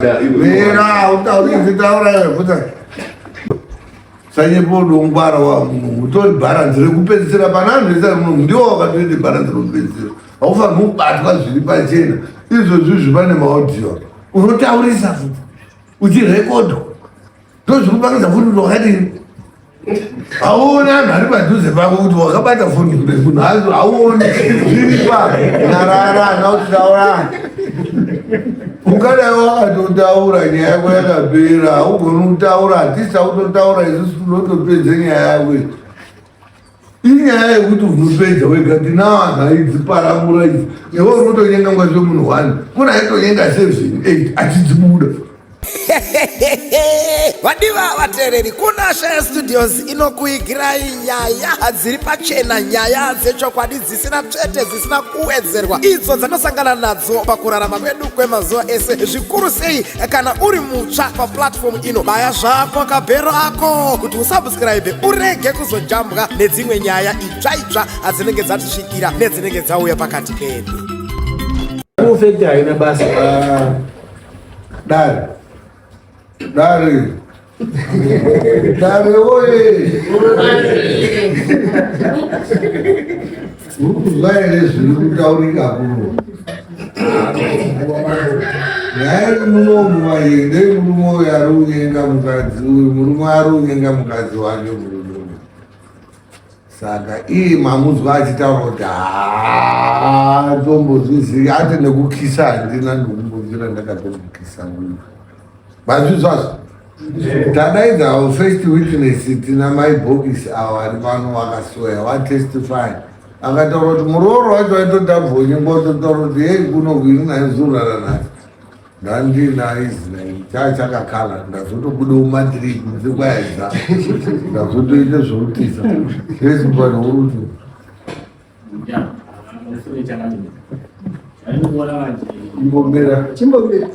Mira, utauri taura futa. Sanyepo dongwara wa munhu utori bharanzi rekupedzisira pana anhu ese ari muno ndiwo wakatoita bharanzi rekupedzisira. Haufanirwi kubatwa zviri pachena. Izvozvi izvi pane maaudio. Unotaurisa futi. Uchirekodwa. Ndozvikupangidza futi kuti wakadini. Hauoni anhu ari padhuze pako kuti wakabata foni kudai munhu hazo hauoni zviri pa nyarara ana kutaura ungadai wakatotaura nyaya yako yakapera haugoni kutaura hatisi takutotaura isusu tinotopedza nyaya yako iyi inyaya yekuti unopedza wega tinawo anhu aidziparamura idzi iwe unotonyenga ngwa zvemunhu one kuna aitonyenga seven eight achidzibuda Vadiwa vateereri, kuna Shaya Studios inokuigirai nyaya dziri pachena, nyaya dzechokwadi dzisina tsvete, dzisina kuwedzerwa, idzo dzanosangana nadzo pakurarama kwedu kwemazuva ese, zvikuru sei kana uri mutsva paplatform ino. Baya zvako kabhero ako kuti usubscribe urege kuzojambwa nedzimwe nyaya itsva itsva dzinenge dzatisvikira nedzinenge dzauya pakati pedu. Perfect haina basa. Dare. Dare. Dare oye. Uri kuzwa here zviri kutaurika kuno? Nyaya iri munomu manje ndeyemurume uyu ari kunyenga mukadzi uyu, murume ari kunyenga mukadzi wake murume uyu. Saka iye mamunzwa achitaura kuti haatombozvizivi ati nekukisa handina ndikumbobvira ndakatombokisa munhu. Mazvizvazvo? Tadaidza our first witness tina mai Bhokisi avo vari pano vakasoya vatestify akataura kuti murooro wacho aitotambonyengwa ototaura kuti hei kuno kuini naizorara naye ndandina Israel chaa chakakala ndazotobuda mumadrid kunze kwaedza ndazotoita zvekutiza ezipanoruti chimbomira chimbomira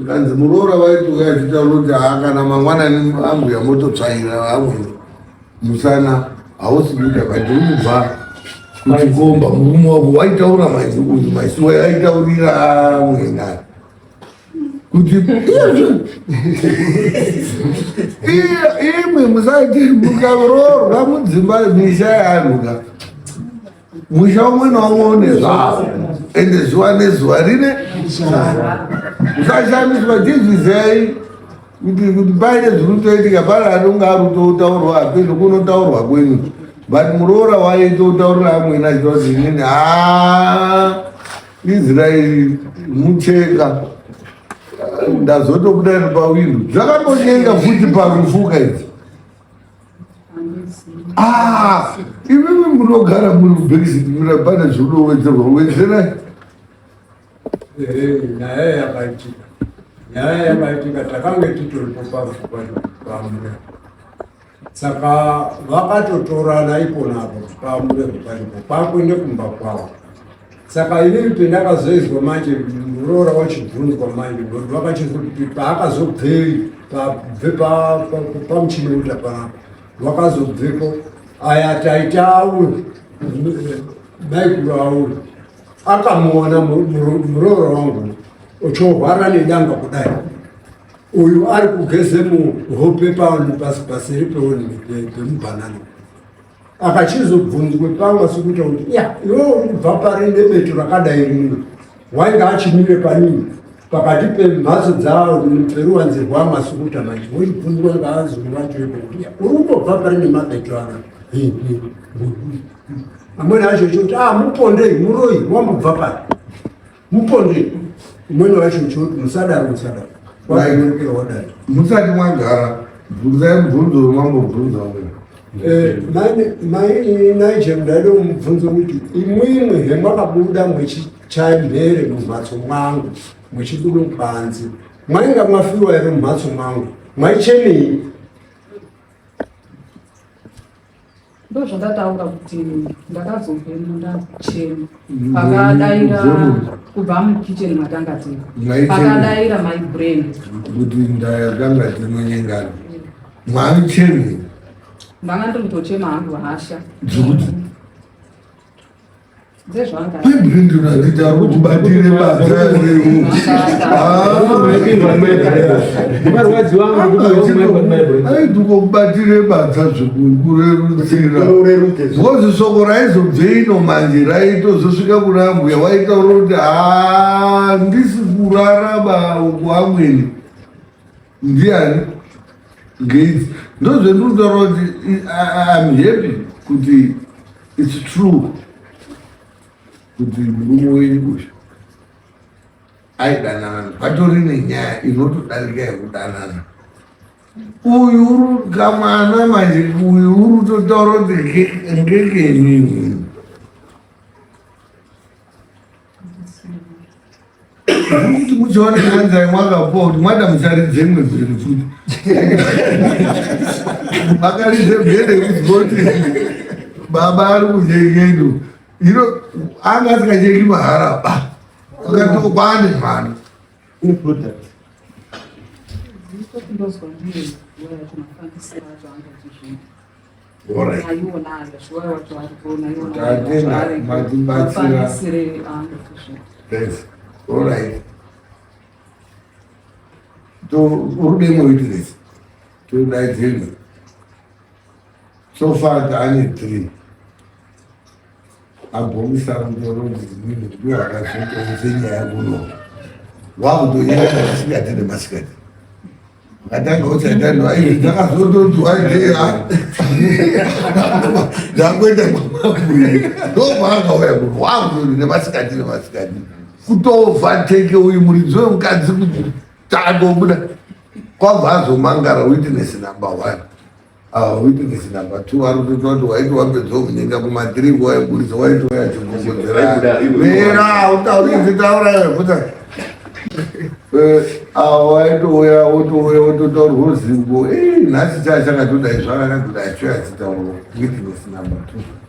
kanzi muroora vaitouya achitaura kuti haa kana mangwanani ambuya mototsvaira amwe musana hausi kuita but uri kubva kuchikomba murume wako waitaura manje uyu maisuwa aitaurira amwena kuti imwe musati mukaroorwa mudzimba misha yeanhu ka musha umwe naumwe une zvawo ende zuva nezuva rine musashamiswa tizvizei kuti kuti paine zviri kutoitika pane anonge ari kutotaurwa hapeno kunotaurwa kwenyu but muroora waitotaurira amweni achitaura kuti inini haa israeri mucheka ndazotobuda pawindo zvakambonyenga futi parufu kaidzi Ah, imimi munogara muri kubackseat mira pane zvinowedzerwa wedzerai. Eh, nyaya yakaitika nyaya yakaitika takange titoripo pamure saka vakatotorana iponapo pamure paripo kwakuende kumba kwavo saka inini pendakazoizwa manje muroora wachibvunzwa manje ndokuti vakachizoti paakazobvei pabve pamuchini uta panapa wakazobvepo aya taita auyo maikuru auyo akamuona muroora wangu uchohwara nedanga kudai uyu ari kugeze muhope paseri pemubhanana akachizobvunzwe pamwe sekuita kuti ya iwe uri kubva pari nebeto rakadai rino wainge achimire panini pakati pemhatso dzawo peruwanze rwamasukuta manje wochibvunzwa ngaazungu vacho ipo kuti ya uri kutobva pari nemabeto ana amweni acho chikuti a ah, mupondei muroyi wambobva pari Muponde umweni wacho uchoti musadaro musadaro. Wakurekera wadai. Musati mwagara bvunzai mubvunzo wemambobvunza uyu. Eh, mai Nigel ndaida kumubvunza kuti imwimwi hemwakabuda mwechichaya mhere mumhatso mwangu mwechibuda kubanze mwainga mwafiwa here mumhatso mwangu mwaichenei? Ndozvandataura kuti ndakazobvemo ndakuchema pakadaira kubva mukitchen matanga tiri pakadaira my brain kuti ndakanga tinonyengana mwaichemi ndanga ndiri kutochema hangu hasha dzekuti Ndezvanga. Nditi ari kubatire basa aitikokubatire basa zvekurerutsira because soko raizobve ino manje raitozosvika kuna mbuya waitaura kuti handisi kurara ba uku amweni ndiani Gates ndozvendinotaura kuti I'm happy kuti it's true kuti murume wenyu uyu aidanana patori nenyaya inotodarika yekudanana uyu uri kamwana manje uyu uri kutotaura kuti ngekenini kuti muchiona hanzai mwakapuwa kuti mwada mucharidze imwe mhere futi makaridze mhere kuti baba ari kunyengendo ino anga asikachengi mahara ba akati kwaane mwana Tatenda matibatsira. Thanks. All right. To uri imwe witness. Todaidzirwa. So far taane three. Abhomisa mutoro ndizimini ndiwo akazotounze nyaya kuno. Wakutoyenda masikati nemasikati. Akatanga uchaitandwa izvi dzakazotonzwa ndeya dzakuenda kwamakuri ndopaakauya kuti wakutori nemasikati nemasikati kutovateke uyu muridzi wemukadzi kuti takobuda kwabva azomangara witness number one Ah, witness number 2 ari kutoita kuti waiti wapedza kunyenga kuma 3 waiburitsa waiti wayachigogodzera mira utauri taura futa eh, ah, waitouya wotouya wototaurwa uzivo eh, nhasi chaa chakatodai zvakakatodai choyachitaurwa witness number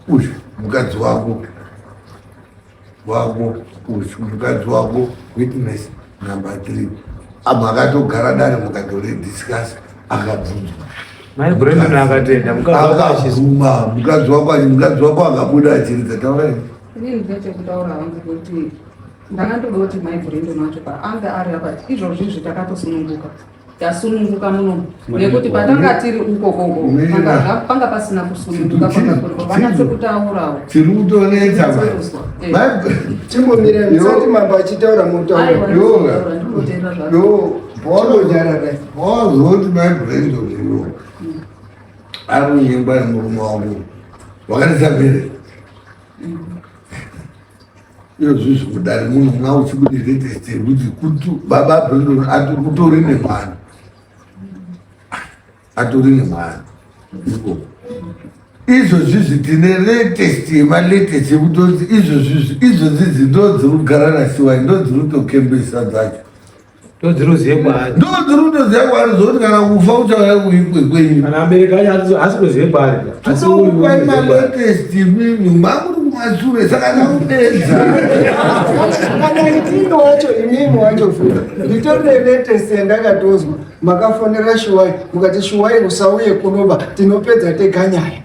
2 uyu mukadzi wako wako uyu mukadzi wako witness number 3 amakatogara dare mukatorediscuss akabvunzwa Mai Brandon akatenda mukadzi akabvuma mukadzi wako mukadzi wako akabuda achiridza taura Inini ndechekutaura hangu kuti ndakandoda kuti mai Brandon wacho paanga ari apa izvozvi izvi takatosununguka tasununguka muno nekuti patanga tiri ukokoko panga pasina kusununguka kwanga kuripo vanatse kutaurawo tiri kutonetsa chimbomira musati mambo achitaura motaura wazoti mai Brandon iwo ari kunyengwa nemurume wangu wakanisa mbere izvozvi kudari munhu mwa uchibude latest yekuti kuti baba Brandon atori nemwana atori nemwana iko izvozvizvi tine latest yemalatest yekutoti izvozvizvi izvozvidzi ndo dziri kugara nasiwai ndo dziri kutokembesa dzacho ndodziruzive kwaari ndo dziri kutoziva kwaari zvokuti kana kufa uchauya kuikwekwenyu kana abereki acho haasi kuzive kwaari asi uyu tinokupai unoziva kwaari. malatest imimi mamuri kumashure saka nakudedza kana inini wacho inini wacho futi nditori nelatest yandakatozwa makafonera shuwai mukati shuwai usauye kunoba tinopedza tega nyaya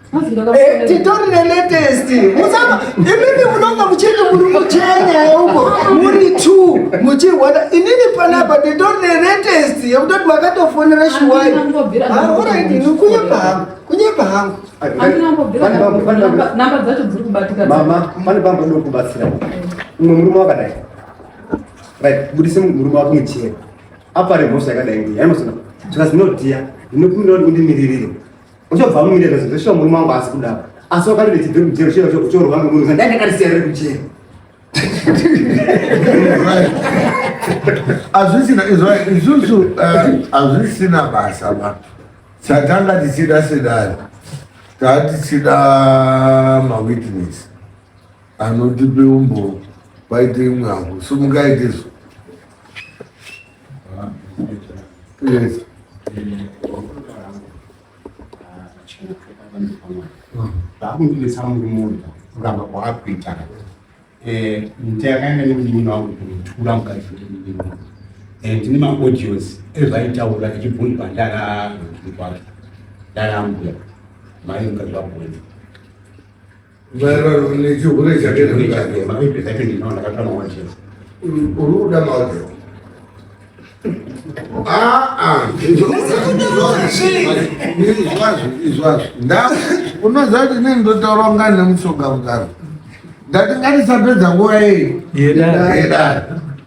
Eh, titori nelatest musama imimi munonga muchiti muri kucheya nyaya uko muri two muchirwada inini panapa titori nelatest yekutoti makatofonera shuwai alright ini kunyepa hangu kunyepa hangu namba dzacho dziri kubatika mama pane pamba ndiri kubatsira umwe murume wakadai right budise murume wako muchero apare mhosva yakadai ngiyi aimasona zvikazi nodhiya ndinokumbira kuti undimiririre uchobva mumirira zveshuwa murume wangu asi kudaro asi wakati ndichibve kujero uchorwa ngemunhu ndai ndakarisiya riri kujero hazvisina isusu hazvisina basa ba chatanga tichida sedare tatichida mawitness anotipe umbo paite imwe apo simukaite so yes zvakundinetsa murume uyu kuramba kwaari ndakaenda nemunin'ina wangu kunotura mukadzi wemunin'ina ndine maaudios ezvaitaura echibvunzwa ndana kwake ndana ambuya mai mukadzi wabvunza. Maererano nechihure chake nemukadzi. Uri kuda maaudio? Izvazvo, izvazvo. Unoziva kuti inini ndotaura kunga nemushonga mukaro. Ndati ngatisapedza nguva yei yedare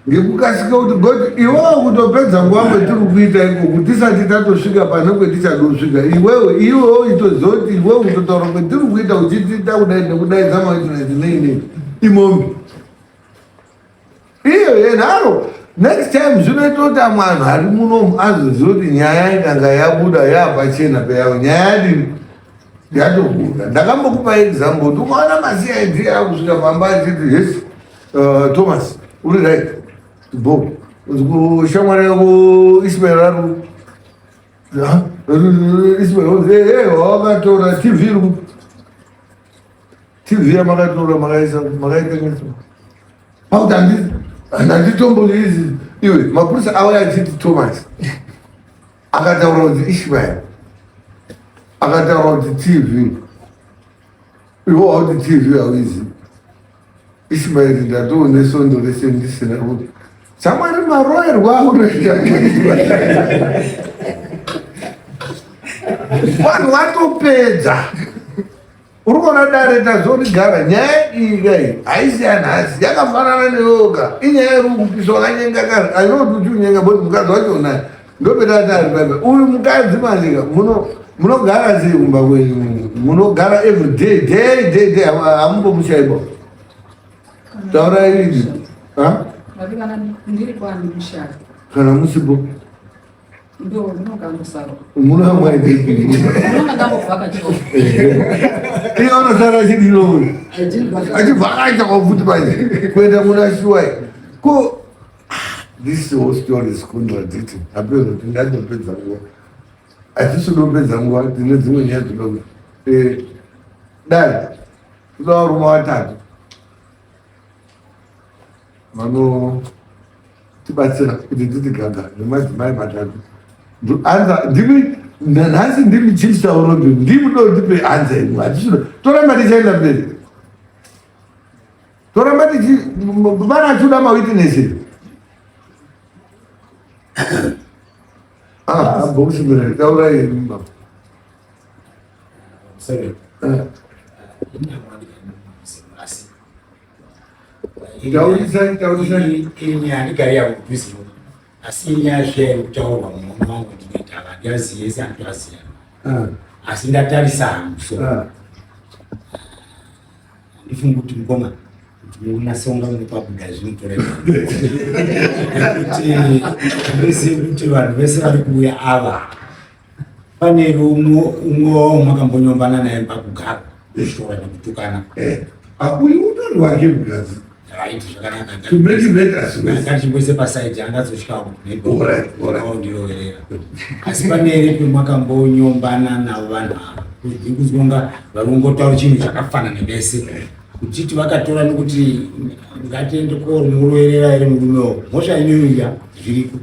ngekukasika kuti god iwewe kutopedza nguva kwetiri kuita ikoku tisati tatosvika pane kwetichadosvika iwewe iwewe itoziva kuti iwewe kutotaura kwetiri kuita uchitiita kudai nekudaidza mawitness nei nei imombe iyo yenharo next time zvinoita kuti amwe anhu ari munomu azoziva kuti nyaya ikanga yabuda yapachena peyavo nyaya yadini yatobuda ndakambokupa example kuti ukaona macid akusvika pamba achiti yes thomas uri right bo shamwari yako ismail ari ismail wakatora tv iri tv yamakatora makaisa makaitengesa pakuti handitomboizi iwe mapurisa auya achiti thomas akataura kuti ishmael akataura kuti tv iwo hauti tv hauizi ishmael ndatoone sondo rese ndisina kuti chamwari maroerwa aunoita vanhu vatopedza Uri kuona dare tazorigara nyaya iyi kai haisi yanhasi yakafanana neyoga inyaya iri kupisa wakanyenga kare ainoti uchi unyenga boti mukadzi wacho unaye ndopetati ari paipa uyu mukadzi manyika muno munogara sei kumba kwenyu munogara every day day day day hamumbomushaiba taurai idi kana musipo Iye anosara achidino uyu achivhakacha kwafuti manje kuenda kuna shuwai ko this whole story is contradicting apedza kuti ndatopedza nguva hatisi unopedza nguva tine dzimwe nyaya dzinoda eh, dai kuda varume vatatu vanotibatsira kuti titi gaga nemadzimai matatu anza ndimi nhasi ndimi chief saurombe ndimi dotipe anza inu hatisino toramba tichaenda mberi toramba tichi vana achiuda mawitness ah bhokusi mberi taurai baba Sorry. Taurisai, taurisai. Ini handigari yavo kudhuze asi inyaya zviya iri kutaurwa murume wangu ndinoita handiaziye ese andoaziya Ah, asi ndatarisa hangu so ah. handifungi kuti mukoma kuti munasonga munopabuda zvinotora kuti handizivi kuti vanhu vese vari kuuya ava Pane umwe umwe wavo makambonyombana naye pakugara kushora nekutukana. Eh, uyu utori wake mukadzi. Right, zvakanaka. To make it matters worse. Ngatichimboise paside angazosvika All right, all right. ndiroverera. Asi pane here pemakambonyombana navo vanhu ava? Ndikuzwa kunga vari kungotaura chinhu chakafanana vese. Kuchiti vakatora nekuti ngatiende komuroverera here murumewo. Mhosva inoiya zviriko.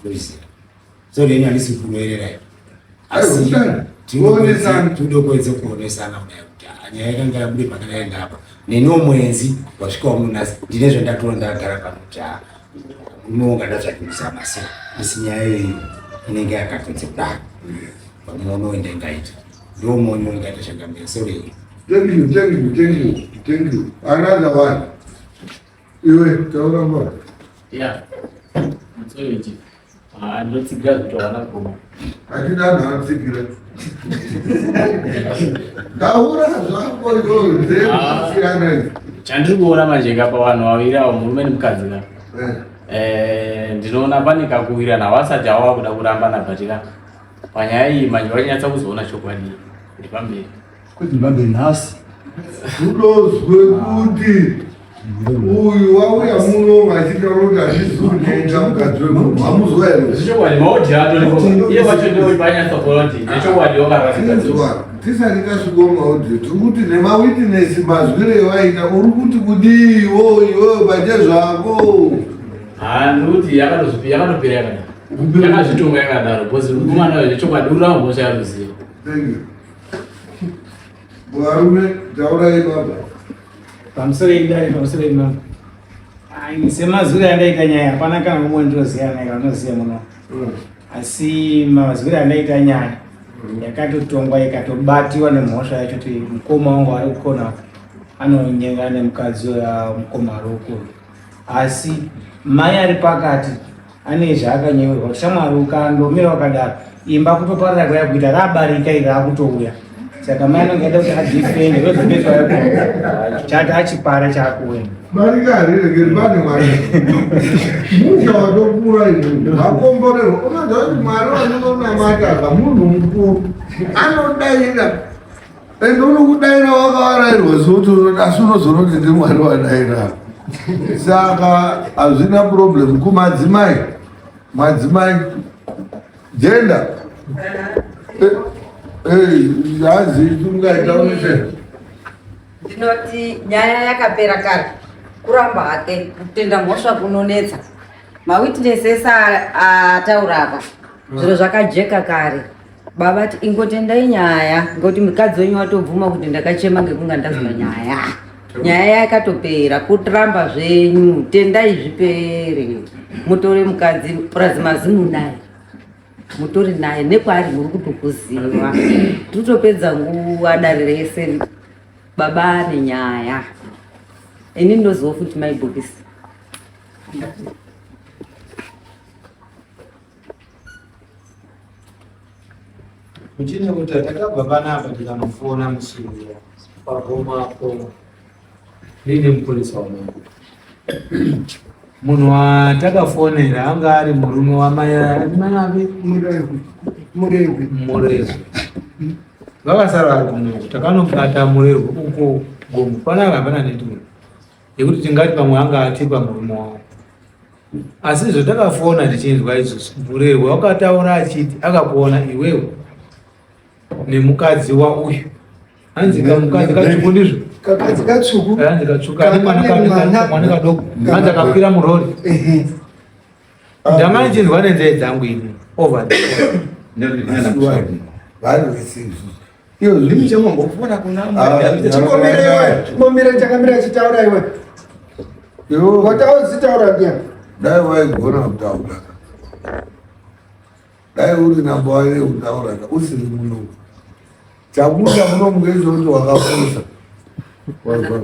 Ndoziva. Sorry, ini handisi kuroverera iwe. Asi tinoda kuedza kuonesana kudai kuti ah, nyaya yakanga yabude pakadai ndapa. Neniwo muenzi wasvikawo munasi ndine zvandatora ndakagara pano kuti ah, murume wanga ndatsvakirisa masi asi nyaya iyoyo inenge yakatodze kudaro. Pamuono wenda ingaita. Ndiwo muono ingaita changamire. Sorry. Thank you, thank you, thank you, thank you. Another one. Iwe taura mbona. Yeah. Sorry, chief. Ah, ndotsigira zvitaura nagoma. Hatina anhu anotsigira. Taura zvako iwewe ndezvasiyana izvi. Chandiri kuona manje ka pavanhu vaviri avo murume nemukadzi ka. Eh. Eh, ndinoona pane kakuwirirana vasati havo vakuda kurambana but ka panyaya iyi manje vachinatsa kuzoona chokwadi kuti pamberi. Kuti ndibambe nhasi. Unozwe kuti uyu wauya muno achitaura kuti handisi kunyenga mukadzi wemunhu hamuzwa here? Zvechokwadi maodhi atoripo. Iye wacho ndiwo panyatsa kuona kuti zvechokwadi wakarasika. Inzwa, tisati tasvika maodhi tiri kuti nemawitness mazwiro ewaita uri kuti kudiiwo iwewe pache zvako. Ah, ndiri kuti yakatopera yakadaro. Yakazvitonga yakadaro because mukomana uyu zvechokwadi uri ramba mhosva yaruziva. Thank you. Varume taurai baba. Pamusoro idare pamusoro imama. Semazwiro andaita nyaya hapana kana umwe ndinoziva naye vanoziva muno. Asi mazwiro andaita nyaya yakatotongwa ikatobatiwa nemhosva yacho kuti mukoma wangu ari kukona anonyenga nemukadzi mukoma ari ukuru. Asi mai ari pakati ane zvaakanyeverwa kuti shamwari ukandomira wakadaro imba kutoparara kwaya kuita rabarika iri rakutouya saka mai anenge aida kuti adifende ndozopetwa chati achipara chakuenda barika hariregeri pane mwari musha watokura izvi vakomborerwa unoziva kuti mwari wamunonamata ka munhu mukuru anodaira ende unokudaira wakavarairwa sekuti asi unozoona kuti ndimwari wadaira saka hazvina problem kumadzimai madzimai jenda hazi ungaita unise ndinoti nyaya yakapera kare kuramba hake kutenda mhosva kunonetsa mawitness ese ataura apa zviro zvakajeka kare Baba ti ingotendai nyaya ngekuti mukadzi wenyu watobvuma kuti ndakachema ngekunga ndazwa nyaya. Nyaya yakatopera kutramba zvenyu tendai zvipere mutore mukadzi purazi mazimu naye mutori naye nekwaari muri kutokuziva totopedza nguva dare rese baba ane nyaya ini ndinoziva futi maibhokisi Muchine kuti takabva panapa tikanofona musi uya pagoma apo ndiine mupurisa wamambo. Munhu watakafonera anga ari murume wamai api? Murehwi. Murehwi. Vakasara vari kunoku takanobata Murehwi uko gomo panapa hapana network yekuti tingati pamwe anga atipa murume wavo. Asi zvatakafona tichinzwa isusu Murehwa wakataura achiti akakuona iwewe nemukadzi wauyu hanzi kamukadzi katsvuku ndizvo kakadzi katsvuku hanzi katsvuku ane mwana kadoko hanzi akakwira murori ndanga ndichinzwa nenzee dzangu ini over the phone. Vanhu vese isusu iyo Ndimi chamambofona kuna Ah, Chingomira iwe, chingomira chakamira chitaura iwe. Iwe Watauzitaura ndiani? dai waigona kutaura dai uri namba waive kutaura ka usiri muno chabuda muno ngechekuti wakapusa Wazwa?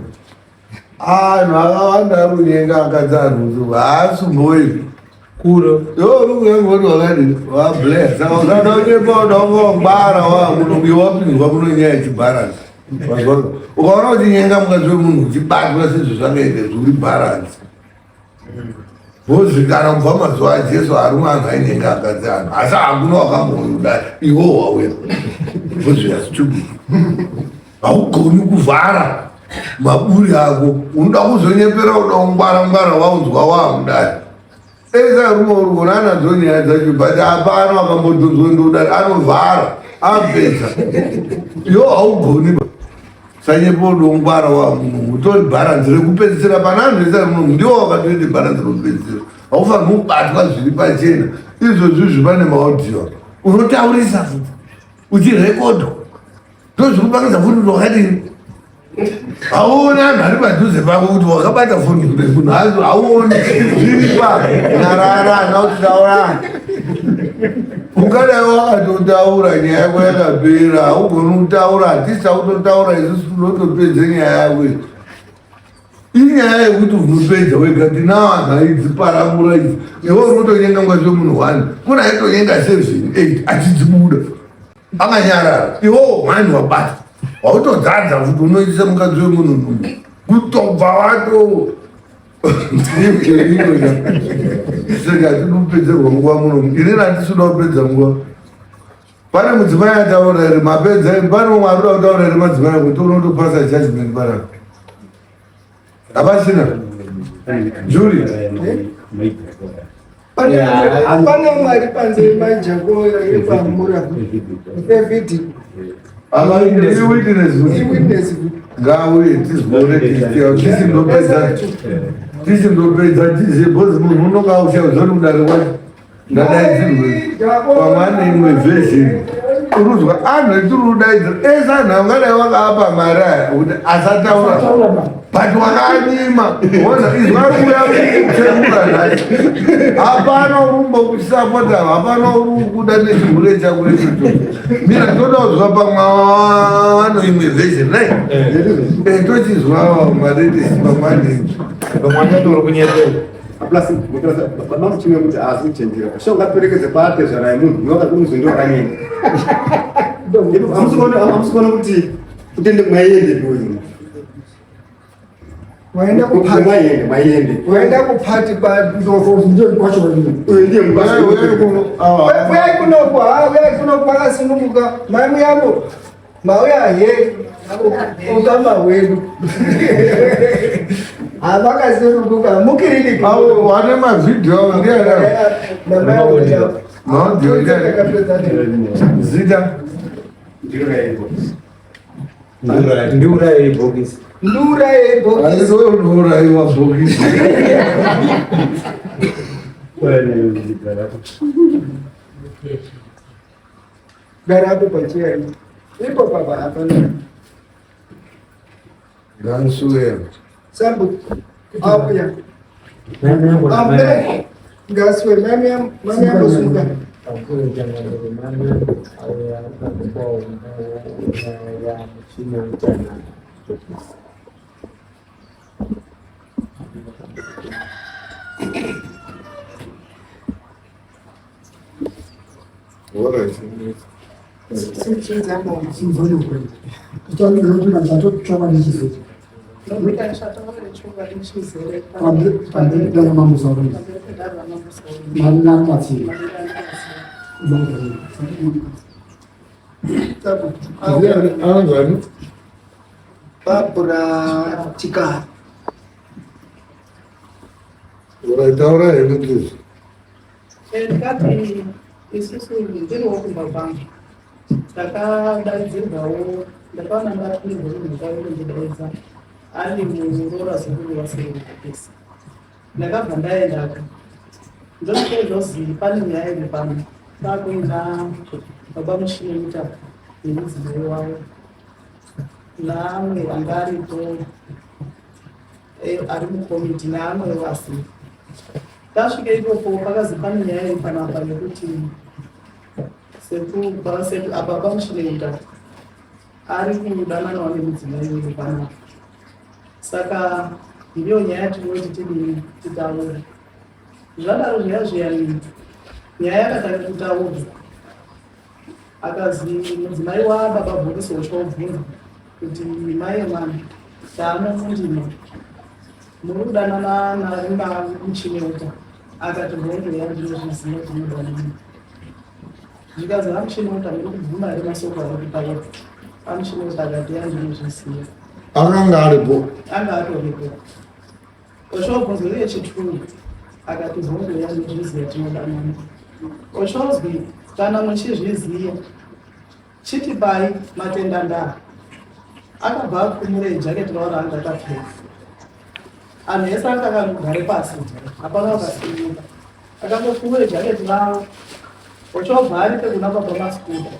Anhu akawanda ari kunyenga akadzi anhu kuti haasi mboyi Kuro. Iwe uri kunyenga kuti wakadini wableya saka usada kunyepa uda kunge wangwara wakuno iwe wapinzwa kuno nyaya yechibharansi Wazwa? Ukaona uchinyenga mukadzi wemunhu uchibatwa sezvo zvakaita zvuri bharansi vozvikana kubva mazuva ajesu arume anhu ainenge akadzi anhu asi hakuna wakamboda iwo wauya vozvia stupid haugoni kuvhara maburi ako unoda kuzonyepera uda kungwara ngwara waunzwa waamudai ese arume uri kuona anadzo nyaya dzacho but hapana wakambodhonzwa ndodari anovhara apedza iwo haugoni sanyepo udongwara wa munhu utori bharanzi rekupedzisira pana anhu ese ari muno ndiwo wakatoite bharanzi rekupedzisira haufanirwi kubatwa zviri pachena izvozvi izvi pane maaudio unotaurisa futi uchirekodwa ndozvikupangidza futi kuti wakadini hauoni anhu ari padhuze pako kuti wakabata foni kudai munhu hazi hauoni zviri pa nyarara ana kuti taura ungadai wakatotaura nyaya yako yakapera haugoni kutaura hatisi takutotaura isusu tinotopedze nyaya yako iyi inyaya yekuti unopedza wega tinawo anhu aidziparamura idzi iwe unotonyenga ngwazve munhu one kuna aitonyenga 7 8 achidzibuda akanyarara iwowo mhani wabata wautodzadza kuti unoitisa mukadzi wemunhu nhumbu kutobva wato saka hatidi kupedzerwa nguva muno inini handisi kuda kupedza nguva pane mudzimai ataura here mapedza pane umwe arikuda kutaura here madzimai kuti unotopasa judgment panapa hapasina juri Pane mwari panze majako epamura evhidhi Witness ngauye tizvione tisindopedza tisindopedza tizive bcause munhu unonga ushauzoni kudare kwacho ndadaidzirwe pamwe ane imwe version. Uruzwa anhu etiri kudaidzira ese anhu angadai wakaapa mari aya kuti asataura but wakanyima ona izwa rikuya kutengura nhasi hapana urumbokusapota hapana uri kuda nechihure chako ichocho mira toda kuzwa pamwe ano imwe version nai eh, tochizwa maretesi pamwe anenge pamwe anyatori kunyepera Plus, baba muchine kuti haasi kuchenjera. Sho ungaperekedze kwaatezvara yemunhu, iwe wakakunzi ndiwe wakanyenga. Hamusi kuona kuti kutende mwaiende uyu. Waenda kupati. Mwaiende, mwaiende. Waenda kupati kwa ndofo ndiye mkwasha Uyu ndiye mkwasha. Uyai kunoku, ha, uyai kunoku kwakasununguka. Mai muyambo. Mauya he ukama hwedu. Havakasununguka mukiriniki. Avo vane mavhidhiyo avo ndiani? Maaudio ndiani? Zita. Ndiurayei bhokisi. Ndiurayei bhokisi. Aiwe unourayiwa bhokisi. Gara apo pacheya ipo baba hapana. Gansuwe. Sambu auya. Ambe ngasuwe mami mami ambosuka. Barbara Chikara. Taura henyu please. Ndikati isusu ndiriwo kumba kwangu ndakadaidzirwawo ndakaona ndapindwa munhu waindidaidza ari muroora sekuru vasekuru ndakabva ndaendako ndosvika pane nyaya iri pano pakuina baba muchinemuta nemudzimai wavo naamwe anga aripo ari mukomiti naamwe vasiri Tasvika ikoko pakazi pane nyaya iri panapa yekuti sekuru apa pamuchineita ari kudananawo nemudzimai wedu panapa saka ndiyo nyaya yatinoti tidini titaure zvadaro zviya zviyani nyaya yakatanga kutaurwa akazi mudzimai wababa bhokisi wochobvunza kuti mai yemwana taano mundima Muri kudanana naRimba Muchineuta akati hondo yandinozviziva tinodanana. Zvikanzi vaMuchineuta muri kubvuma here masoko ari kutaura? VaMuchineuta akati yandinozviziva. Akanga aripo. Anga atoripo. Oshobvunzwa uye chituru akati hondo yandinozviziva tinodanana. Oshozwi kana muchizviziva Chitipai matenda ndaa. Akabva akumura jacket ravo raanga akapfeka. Anhu ese anga akagare pasi, hapana wakasimuka. Akangokumura jacket ravo, ochobva aripe kuna baba Masikuta.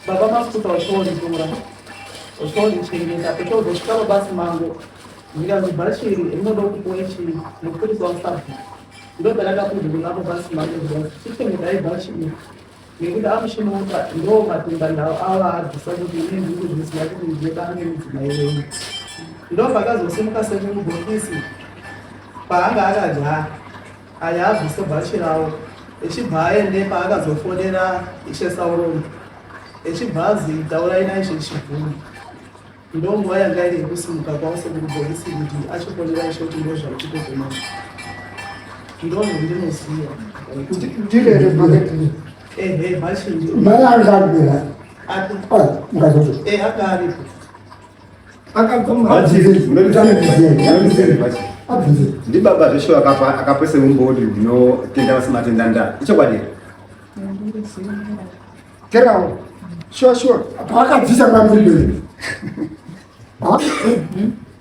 Baba Masikuta ochooritora, ochoorichengeta, ochozosvika baba Simango. Zvikanzi bhachi iri rinoda kupuwa chii mupurisa wasabhuku. Ndoparakapinda kuna baba Simango zvikanzi chichengetai bhachi iri. Nekuti amushinuka ndo matumba ndau ava abvisa kuti ini ndiri kuzviziva kuti ndinodana nemudzimai wenyu. Ndopakazosimuka sekuru bhokisi paanga akadya aya abvise bhachi rawo echibva aende paakazofonera ishe Sauroni echibva azi taurai naishe Chibvumi. Ndonguva yanga iri yekusimuka kwavo sekuru bhokisi kuti achifonera ishe kuti ndozvaitiko kumama. Ndozvandinoziva. Ndirere makati. Ehe, bhachi ndiro. Mai anga aripo. Ati. Ah, mukazoti. Eh, anga aripo. Ndibaba zveshuwa akapa akapese umbodi ndinotenda vasimatenda nda ichokwadi here? Terawo. Sure sure. Paakabvisa mamuri pere.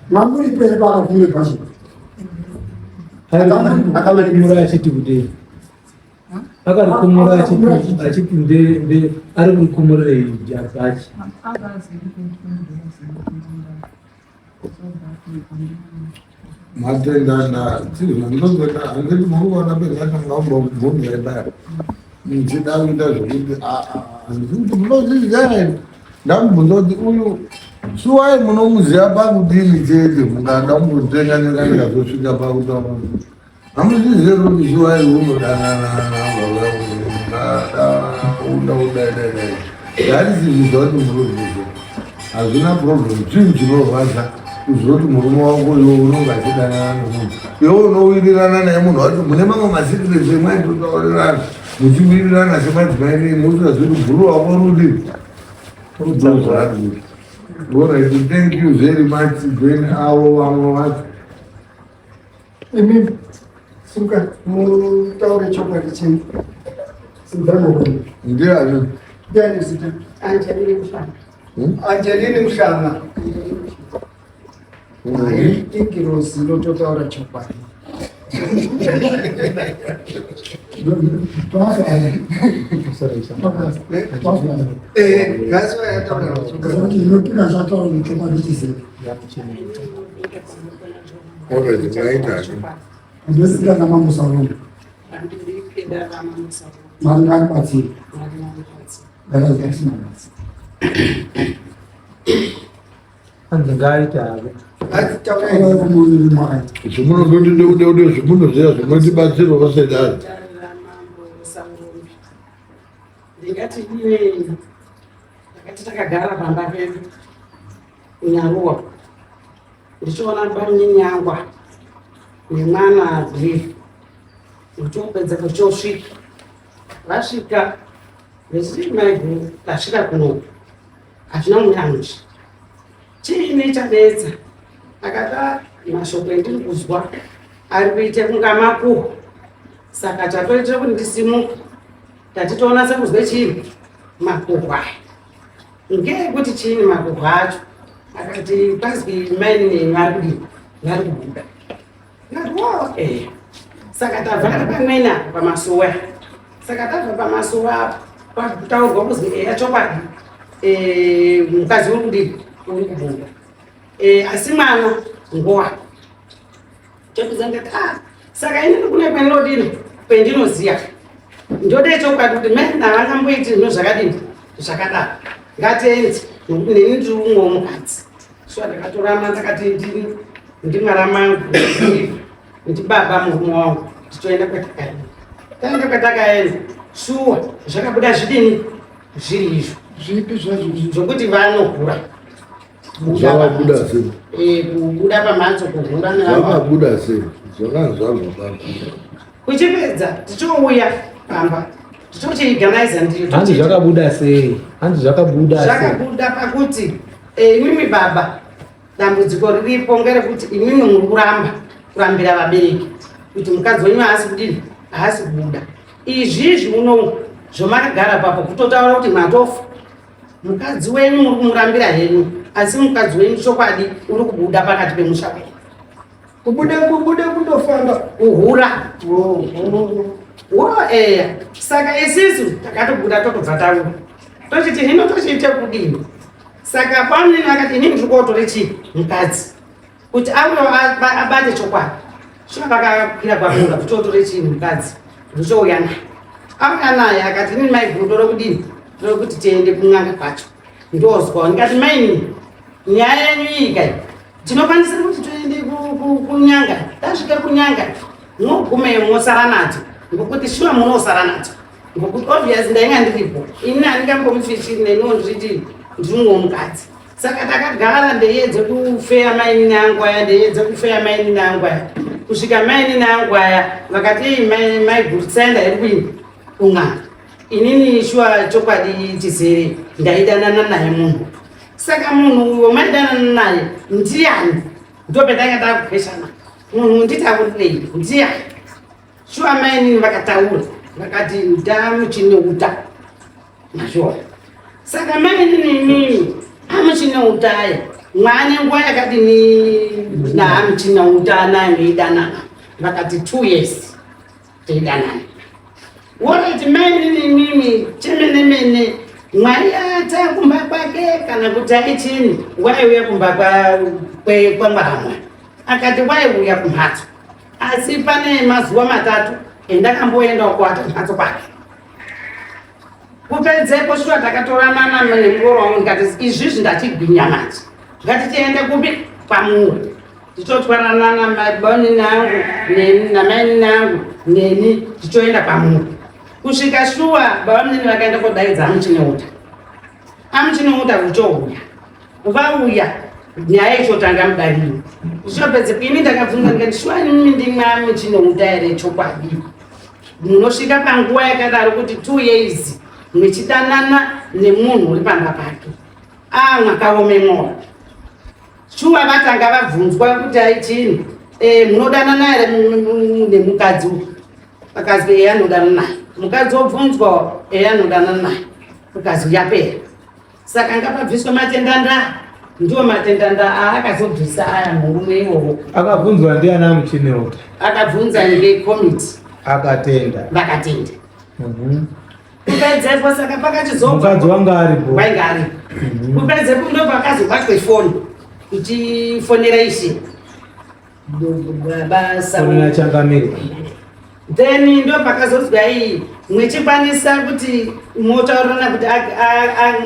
Mamuri pere paakabvira bhachi. Akamura achiti kudei? Akarikumura achiti nde ari kurikumurira bhachi. Matenda ndazvandozota handiti muri kuona pezvatanga kumbobvunza ibaya muchida kuita zvekuti handiti kuti munozviziva here ndamubvunza kuti uyu suwai munomuziva pakudini chete mukada kumbotenga nyika ndikazosvika pakutaura Hamuzvizive kuti shuwa unodanana baba uda Ndatizviziva kuti munozviziva. Hazvina problem. Chinhu chinorwadza kuziva kuti murume wako iwe unonga achidanana nemunhu. Iwe unowirirana naye munhu wacho mune mamwe masecrets emwaitotaurirana muchiwirirana semadzimai nei musingazivi kuti bhuru wako rudi rudzi. Alright, thank you very much. Then avo vamwe vacho Imi suka mutaure chokwadi chenyu. Simbano. Ndiani? Ndiani zita? Angeline Mhlanga. Hmm? Angeline Mhlanga. Ingirozi inototaura chokwadi. Eh, that's why I taura chokwadi. Alright, maita. Ndosika namambo Sauro. Mwari ngakubatsire. Ndakazikasinamasi. Hanzi ngaaite hake. Zvimunondoti ndeude zvimunoziva zvinotibatsira vasedari. Ndingati iye takati takagara pamba pedu kunyaruwa ndichiona bamunyangwa nemwana Believe ndichopedza kuchosvika vasvika vechiti maiguru tasvika kuno hazvina munyanzvi chiini chanetsa akati mashoko endiri kuzwa ari kuita kunga makuhwa saka chatoitira kuti ndisimuke tatitoona sekuzwe chii makuhwa Ngeyekuti chiini makuhwa acho akati pazwi maini nenyu vari kudii vari kubuda ndikati wo eh saka tabva ari pamweni apo pamasuwa saka tabva pamasuwa apo kwataurwa kuzi eya chokwadi eh, mukadzi uri kudii uri kubuda eh, asi mwana nguwa Chepedza ndikati ah, saka inini kune kwendinodini kwendinoziya ndode chokwadi kuti mai havangamboiti zvinhu zvakadini zvakadaro ngatiende nokuti neni ndiri umwe womukadzi so ndakatorama ndakati ndini ndimwara mangu ndibaba murume wangu tichoenda kwatakaenda taenda kwatakaenda shuwa zvakabuda zvidini zviri izvo zvipi zvazvo zvokuti vanohura Zvakabuda sei? Eh, kubuda pamhatso kuhura Zvakabuda sei? Zvakanzi zvazvobuda. Kuchipedza tichouya pamba tichochiiganaiza ndiyo. Hanzi zvakabuda sei? Hanzi zvakabuda sei? Zvakabuda pakuti eh, imimi baba dambudziko riripo ngerekuti imimi muri kuramba kurambira vabereki kuti mukadzi wenyu haasi kudini haasi kubuda izvizvi muno zvomakagara papo kutotaura kuti matofa Mukadzi wenyu muri kumurambira henyu asi mukadzi wenyu chokwadi uri kubuda pakati pemusha wenyu. Kubuda kubuda kundofamba kuhura. Oh, oh. Wo eya. Saka isisu takatobuda totobva taura. Tochiti hino tochiite kudini? Saka pamweni akati inini ndiri kootore chii mukadzi. Kuti auye abate chokwadi. Shuwa vakakwira kwakura kuti otore chii mukadzi. Ndichouya naye. Auya naye akati inini maiguru ndore kudini? Ndore kuti tiende kun'anga kwacho. Ndozwa ndikati maini nyaya yenyu iyi kai tinokwanisa kuti toende kunyanga tasvika kunyanga mogumeyo mosara nadzo ngokuti shuwa munosara nadzo ngokuti obvious ndainga ndiripo ini handingambomufishi neniwo ndiritii ndiri mumwe mukadzi Saka takagara ndeyedze kufeya mainini angu aya ndeyedze kufeya mainini angu aya kusvika mainini angu aya vakati ei mai maiguru tisaenda hedu kuini kun'anga inini shuwa chokwadi chizere ndaidanana naye munhu saka munhu uyo maidanana naye ndiyani ndopetanga takupeshana munhu nditaurirei ndiyani shuwa mainini vakataura vakati ndamuchineuta Mazviona. Saka mai nini amuchine utaya mwane nguva yakadini naamuchina uta naye meidanana vakati 2 years teidanana. Woreti mainini imimi chemene mene mwaiata kumba kwake kana kuti aichini waiuya kumba kwamwaramwa akati waiuya kumhatso asi pane mazuva matatu endakamboendawo kuata kumhatso kwake kupedzepo shuwa takatoranana nemuroora wangu ndikati izvizvi ndachigwinya manje ngatitiende kupi kwamuri tichotwarana namabanini angu namainini angu neni tichoenda kwamuri kusvika shuwa baba munini vakaenda kodaidza amuchineuta amuchineuta uchouya vauya nyaya ichotanga mudariro zvichopedze ini ndakabvunza ndikati shuwa inini ndimwe amuchineuta here chokwadi munosvika panguva yakadaro kuti two years muchidanana nemunhu uri pamba pake a ah, mwakaome mwoyo shuwa vatanga vabvunzwa kuti aichini eh, munodanana here nemukadzi uyu vakazwi eya anodanana naye mukadzi wobvunzwa eya anodanana naye ukazi yapera saka ngapabviswe matendanda ndiwo matendanda aakazobvisa aya murume iwowo akabvunzwa ndiana muchineuta akabvunza ngekomiti akatenda vakatenda mhm. kupedzepo saka pakachizomukadzi wanga aripo wainga aripo mhm. kupedzepo ndo pakazobatwe foni ichifonera ishe basa changamire then ndo pakazozwa iyi mwechikwanisa kuti motaurirana kuti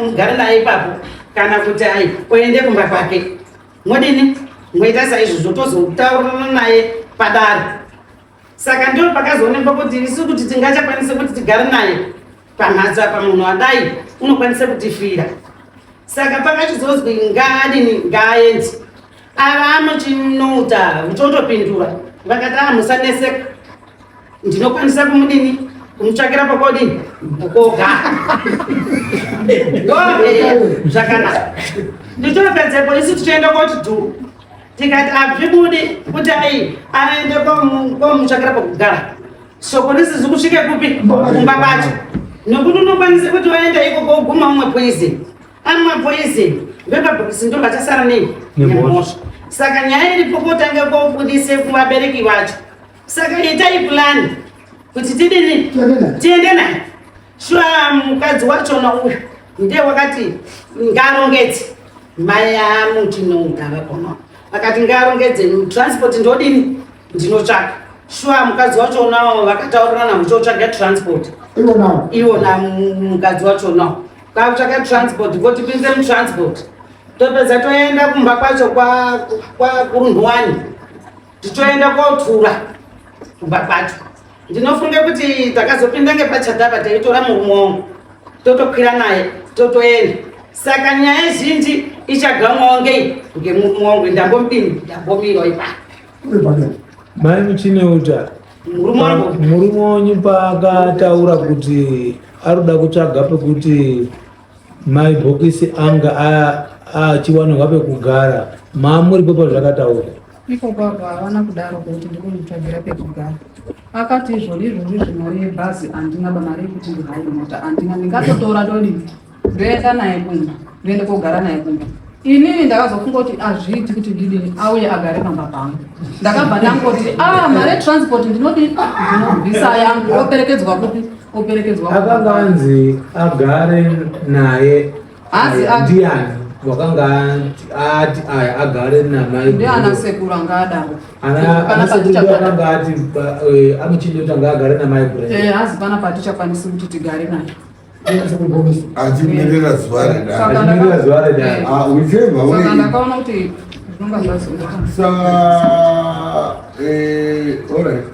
mugare naye ipapo kana kuti ai oende kumba kwake modini moita saizvozvo tozotaurirana naye padare saka ndo pakazoonekwa kuti isu kuti tingachakwanise kuti tigare naye pamhatso apa munhu adai unokwanisa kutifira saka pakachizozwi ngaadini ngaaendi ava amuchinouta uchotopindura vakati a ah, musaneseka ndinokwanisa kumudini kumutsvakira pakodini kogara zvakanaka ndichopedzepo isu tichienda koti dhu tikati azvibudi kuti ai aende komutsvakira pokugara soko risizi kusvike kupi kumba kwacho nokuti unokwanisa kuti waenda ikoko uguma umwe poison amwa poison vepabhokisi ndo vachasara nei nemhosva saka nyaya iripo kotanga kobudise kuvabereki vacho saka itai plani kuti tidini tiende naye shuwa mukadzi wachona uyu ndiye wakati ngarongedze mai amuchinogara kono akati ngarongedze transport ndodini ndinotsvaka shuwa mukadzi wachonawo vakataurirana muchotsvaga transport iwona mukadzi wachonawo kakutsvaka transport votipinze mutransport topedza toenda kumba kwacho kwakurunhuwani tichoenda kotura kumba kwacho ndinofunga kuti takazopinda ngepachatapa taitora murume wangu totokwira naye totoenda saka nyaya zhinji ichagamwawo ngei ngemurume wangu ndambomudini ndambomirawo ipapo Mai Muchineuta, murume wenyu paakataura kuti arikuda kutsvaga pekuti mai bhokisi anga achiwanirwa pekugara, maamuripo pazvakataura? Ipo papo havana kudaro kuti ndikumutsvagira pekugara. Akati izvoni izvozvi zvimari yebhazi handina ba mari yekuti ndihaye mota handina, ndingatotora ndodii ndoenda naye kumba ndoenda kogara naye kumba inini ndakazofunga kuti azviiti kuti ndidini auye agare pamba pangu ndakabva ndangoti a ah, mari yetransport ndinodii ndinobvisa yangu operekedzwa kupi operekedzwa akanga anzi agare naye ndiyani wakanga ati aya agare namai ndiana sekuru anga adaro akanga ati eh, amuchindoti anga agare namai eh, hazi pana patichakwanisi kuti tigare naye achimirira zuva redare zuva redare ah, whichever way saka ndakaona kuti zvinonga zvazoita sa eh alright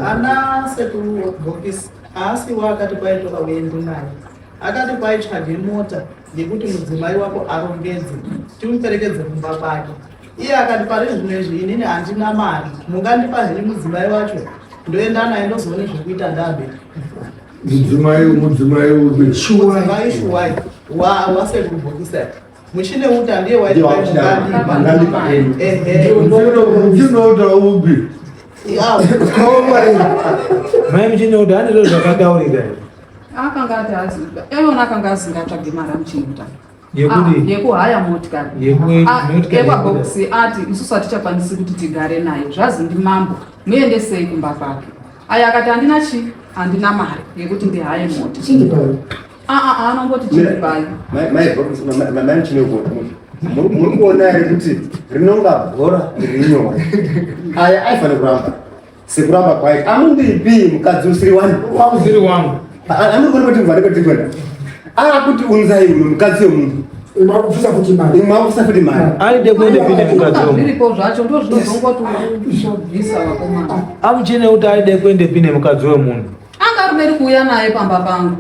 ana sekuru bhokisi haasiwo akati kwaitora uende naye akati kwaitsvage mota yekuti mudzimai wako arongedze timuperekedze kumba kwake iye akati pari zvino izvi inini handina mari mungandipa here mudzimai wacho ndoenda naye ndozoone zvekuita ndabe Mudzimai mudzimai upi? Shuwai shuwai wa wasekubhokisa muchine uta ndiye waitmangandipa ehe muchine uta upi? Mai muchine uta handizvo zvakataurika here? Akanga ati azi, akanga asingatsvagi mari amuchine uta. Yekudii? Ah, yekuhaya motikari Yeku- yekwaboxi ati isusu hatichakwanisi kuti tigare naye zvazi ndimambo muendesei kumba kwake aya akati handina chii Handina mari yekuti ndihaye mota. Aa, anongoti chindipai. Muri kuona here kuti rinonga bhora riri nyore? Aya aifanira kuramba sekuramba kwaita amundipi mukadzi usiri wani usiri wangu. Anogona kuti mvane kuti kwenda akuti unzai uno mukadzi wemunhu, makubvisa futi mari, makubvisa futi mari. Aide kuende pine mukadzi wemunhu. Zviripo zvacho ndozvinozongoti ubvisa vakomana. Amuchine kuti aide kuende pine mukadzi wemunhu. Anga arimeri kuuya naye pamba pangu.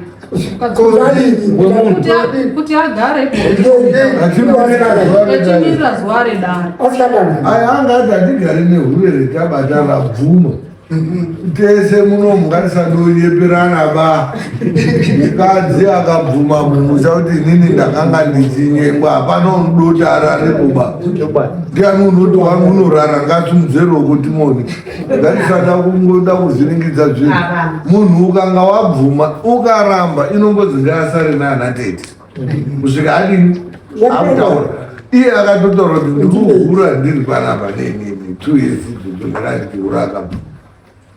Kuti agare echimirira zuva redare. Aya anga ati hatigari nehure retabata rabvuma. Tese muno ngatisadonyeperana ba. Mukadzi akabvuma mumusha kuti inini ndakanga ndichinyengwa, hapana unodoti arare kuba. Ndiani unoti wangu unorara ngasimudze ruoko timone. Ngatisada kungoda kuvhiringidza zvinhu. Munhu ukanga wabvuma, ukaramba inongozi ngaasare naana tete kusvika adini akutaura. Iye akatotaura kuti ndikuhura ndiri panapa nenini 2 years idzodzo ndakandihura akabva.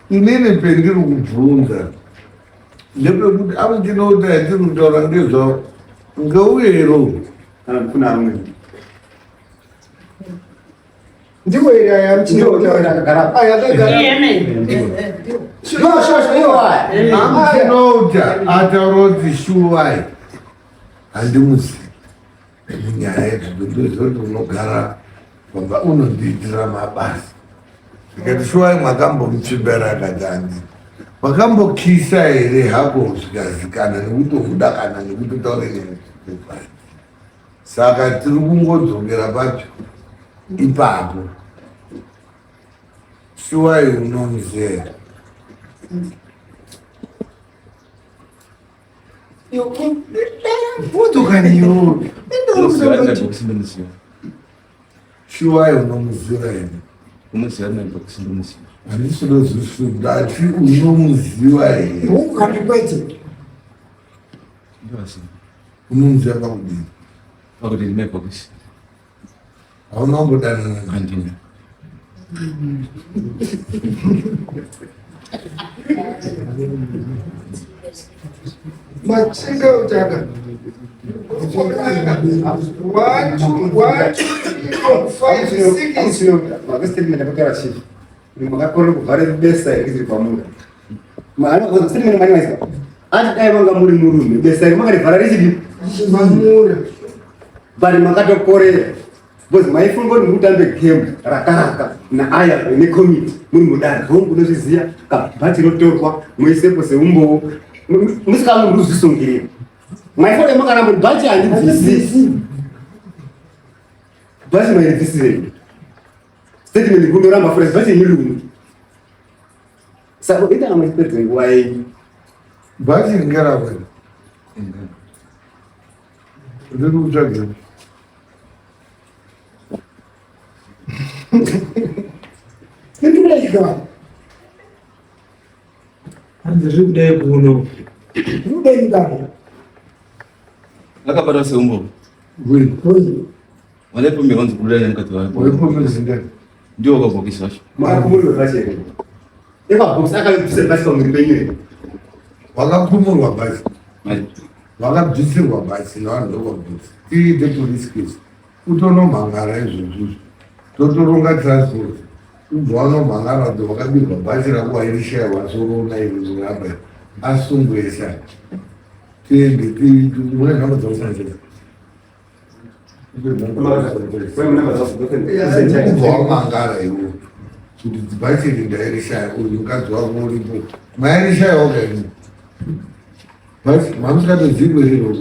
Inini pendiri kubvunza ndepekuti amuchinoti atiri kutaura ngezvavo ngeuyero Kana kuna amweni Ndiwo here aya Ndiwo akagara. Aya akagara. Amuchinouta ataura kuti shuwai handimuzivi munyaya idzodzo, ndoziva kuti unogara pamba unondiitira mabasa. Ndikati shuwai mwakambomutsvimbera? Akati handii. Makambokisa here hako zvikazikana nekuti umuda kana nekuti utaure neni? Saka tiri kungodzokera pacho ipapo. Shuwai unomuziva? Bvunzokaniyo. Shuwai unomuziva here? Handisi kudozvisunda, ati unomuziva here? Ukati kwete. Unomuziva pakudini? Pakuti ndine bhokisi. Hauna kumbodanana? Handina. Machinga utaka. 1 2 1 2 3 4 5 6. Makastatement akataura chief makakona kuvhara besa here riri pamuri? Statement mani maisa ati dai vanga muri murume besa iri makarivhara richidi Mamura. But makatokorera because maifunga kuti mukutambe game rakaraka naaya necommittee muri mudare hongu unozviziva kabhati rotorwa muisepo seumbowo musikamu muri kuzvisungirira maifunga makaramba kuti bhachi handibvisi bhachi mairibvisirei statement kundoramba fura bhachi yemurume saka ita amachipedza nguva yenyu. Bhachi ringarapa riri kutsvagira. Ndinoika. Hanzi riri kudai kuno. Ndinoika baba. Akabatwa seumbowo. Vanaipomerwa kunzi kubuda nemukadzi wavo. Waipomerwa Ndiwo wakabhokisi wacho. Makakumurwa bhachi here? Ekabhokisi akabvisa bhachi pamuviri penyu here? Vakakumurwa bhachi, vakabvisirwa bhachi navanhu vekabhokisi. Tiite police case, utonomhangara izvozvizvo, totoronga transport ubva wanomhangara kuti wakabirwa bhachi rako wairishaiwa soroona iri ramba asungwesa tiende mune nhamba dzakushandisa ubva wamangara iwo kuti bhachi iri ndairishaya, uyu mukadzi wako uripo mairishaiwa kaini bhachi mamusikatozivi riro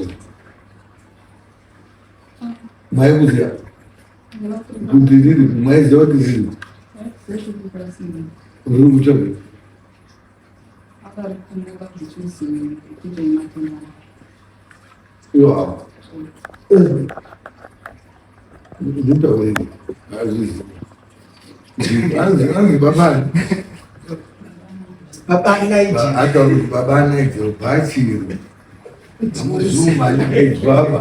maikuziva kuti riri maiziva kuti riri riri kutsvaga. Iwo ava nditaurei hazvizi hanzi hanzi babani. Baba Nigel. Atauri kuti baba Nigel bhachiro amuzumaidzwapa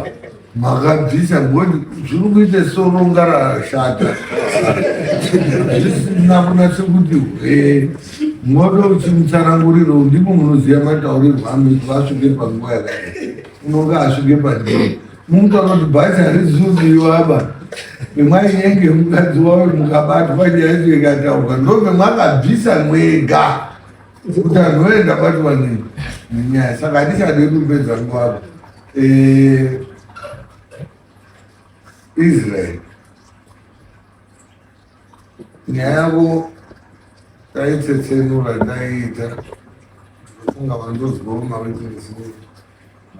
makabvisa ngoti zviri kuite soronga rashata zvisina kunatse kuti hwee. Moto uchimutsanangurira ndipo munoziva mataurirwo anoitwa asvike panguva yakadai unonga asvike pandii mumutaura kuti bhachi harizuviwa ba nemwainyenge mukadzi wawe mukabatwa nyaya yacho ikataurwa ndomemwakabvisa mwega kuti anhu oye ndabatwa nenyaya saka handichade kupedza nguva eh, Israel nyaya yavo taitsetsenura taiita kunga vandozwawo mawitness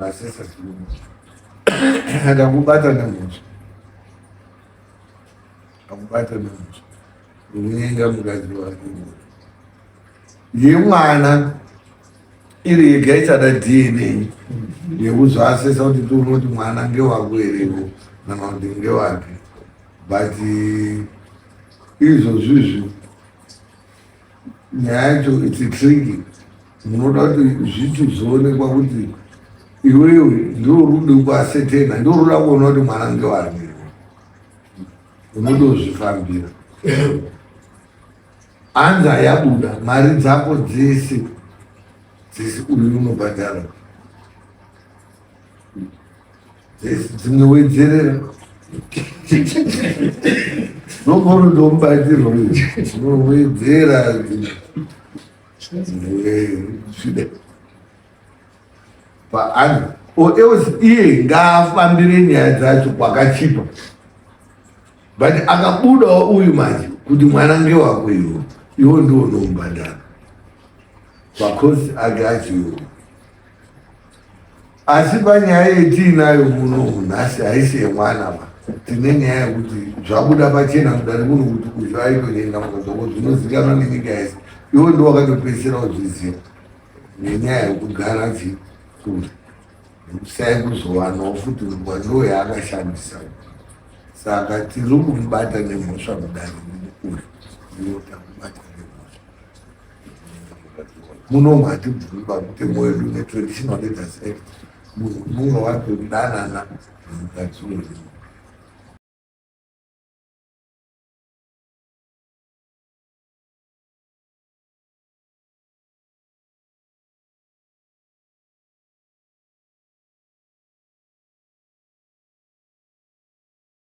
masesa ndakubata nemhosva akubata nemhosva yekunyenga mukadzi wake yemwana iri yega ichada dna yekuzoasesa kuti tione kuti mwana ngewako herewo kana kuti ngewake but izvozvizvi nyaya yacho its tricky munoda kuti zvichizoonekwa kuti iwewe ndiwo rudo kwasetena ndiwo ruda kuona kuti mwana ngewake unodozvifambira anza yabuda mari dzako dzese dzese uyu unobhadhara dzese dzimwe wedzerera nokoro ndomubatirwa unowedzera zvide paanhu or else iye ngaafambire nyaya dzacho kwakachipa but akabudawo uyu manje kuti mwana ngewako iwo iwo ndiwo unomubhadhara makosi ake achiwo asi panyaya yetiinayo muno nhasi haisi yemwana ba tine nyaya yekuti zvabuda pachena mudare kuno kuti uyu aitonyenga mukadzi zvinozikanwa nenyika yese iwo ndiwo wakatopedzisira kuzviziva nenyaya yekugara chikuru nekusaya kuzowanawo futi nguva ndo yaakashandisa saka tiri kumubata nemhosva mudare uyu ndiwo takubata nemhosva muno hatibvumi pamutemo wedu netraditional leaders act munhu unonga watodanana nemukadzi wemunhu.